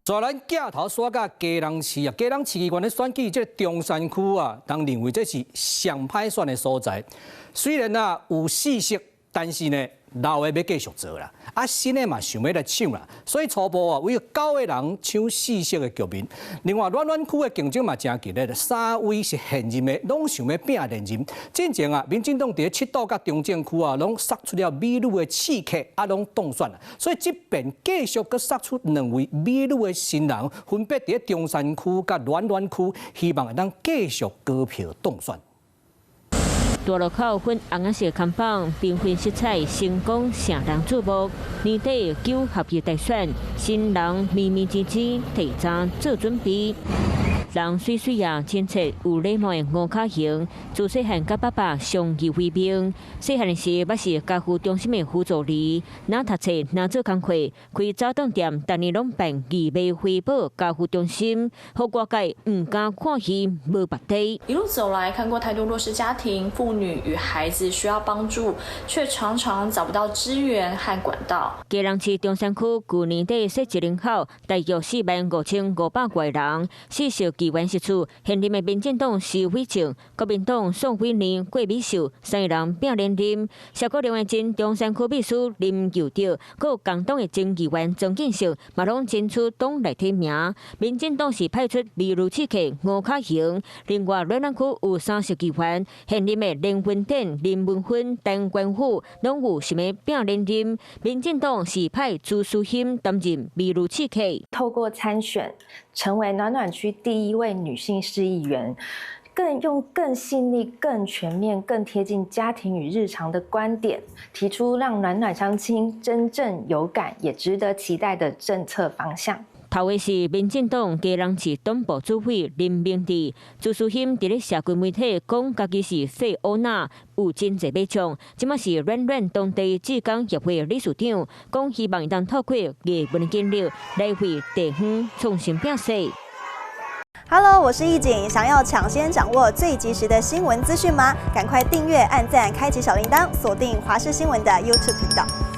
煞咱鏡頭煞佮基隆市啊，基隆市議員咧選舉這个中山區啊，人認為這是上歹選的所在。雖然啊有四席，但是呢老的欲繼續做啦，啊新的嘛想欲來搶啦，所以初步啊，有九個人搶四席的局面。另外，暖暖區的競爭嘛誠激烈，三位是現任的，攏想欲拼連任。進前啊，民進黨佇咧七堵佮中正區啊，攏殺出了美女的刺客，啊攏當選啦。所以這邊繼續閣殺出兩位美女的新人，分別佇咧中山區佮暖暖區，希望會當繼續高票當選。大路口粉紅色看板，繽紛色彩，成功聖人注目。年底九合一大選，新人密密擠擠提早做準備。人媠媠啊，親切有禮貌的吳卡瑩，自細漢佮爸爸相依為命。細漢時，捌是家扶中心的輔助員，若讀冊，若做工課，開早頓店，逐年攏辦義賣回報家扶中心，予外界毋敢看伊無別底。一路走來，看過太多弱勢家庭、婦女與孩子需要幫助，卻常常找不到資源和管道。基隆市中山區舊年底設一人口大約45,500外人，四席議員席次，現任的民進黨施偉正、國民黨宋偉年、郭美秀三个人拼連任。社國另外前中山區秘書林佑德，閣有共黨的前議員曾建勝，嘛攏爭取黨內提名。民進黨是派出美女刺客吳卡瑩。另外，暖暖區有三席議員，現任的連文典、林文芬、陳官虎，攏有想欲拼連任。民進黨是派朱書欣擔任美女刺客。透過參選，成為暖暖區第一位女性市議員，更用更細膩、更全面、更貼近家庭與日常的觀點，提出讓暖暖鄉親真正有感也值得期待的政策方向。頭的是民進黨基隆市黨部主委林明智，朱書欣佇咧社群媒體講，家己是廢烏仔，有真濟欲創，這馬是暖暖當地志工協會理事長，講希望會當透過藝文經歷來為地方創新拼勢。 Hello，我是易景，想要搶先掌握最及時的新聞資訊嗎？趕快訂閱、按讚、開啟小鈴鐺，鎖定華視新聞的 YouTube 頻道。